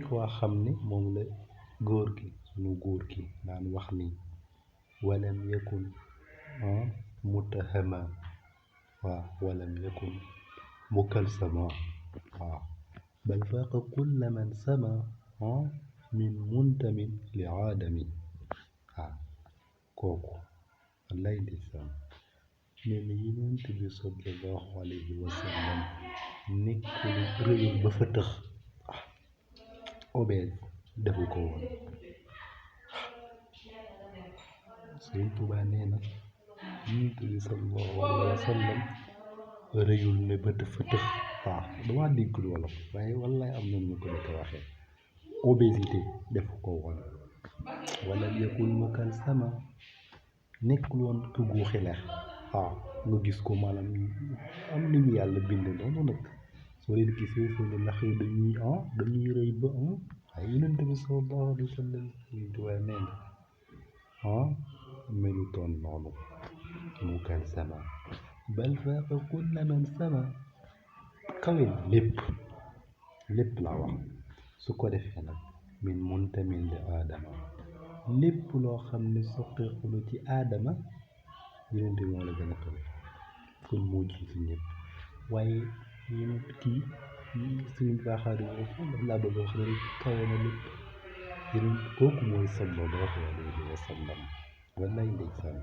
fois xam ne moom la góor gi sunu góor gi daan wax ni walam yakun mutahama waaw walam yakun mukalsama waaw bal faaqa kulla man sama min muntamin li aadami waaw kooku wallaay ndeysaan nee na Yonent bi sallallahu alayhi wa sallam nekkul rëyul ba fa tëx obèse defu ko woon Sëriñ Tuubaa nee na Yonent bi sallallahu alayhi wa sallam rëyul ne ba fa tëx waaw damaa déggul wolof waaye wallaay am na ñu ko di ko waxee obésité defu ko woon wala yakun mukalsama nekkul woon ku guuxi lex waaw nga gis ko maanaam am nañu yàlla bind noonu nag soo leen gisee seen lax yi dañuy rëy ba waaye Yonent bi sallallahu alayhi wa sallam Sëriñ Tuubaa nee na melutoon noonu mukalsama bal faaqa kulla man sama kawe lépp laa wax su ko defee nag min muntamin li aadama lépp loo xam ne soqeeku na ci aadama Yonent bi moo la gën a kawe kon moo jiitu ñëpp waaye Yonent kii Sëriñ Tuubaa Xaadimu Rasuul daf laa bëgg a wax ne rek kawe na lépp Yonent kooku mooy sallallahu alayhi wa sallam wallaay ndeysaan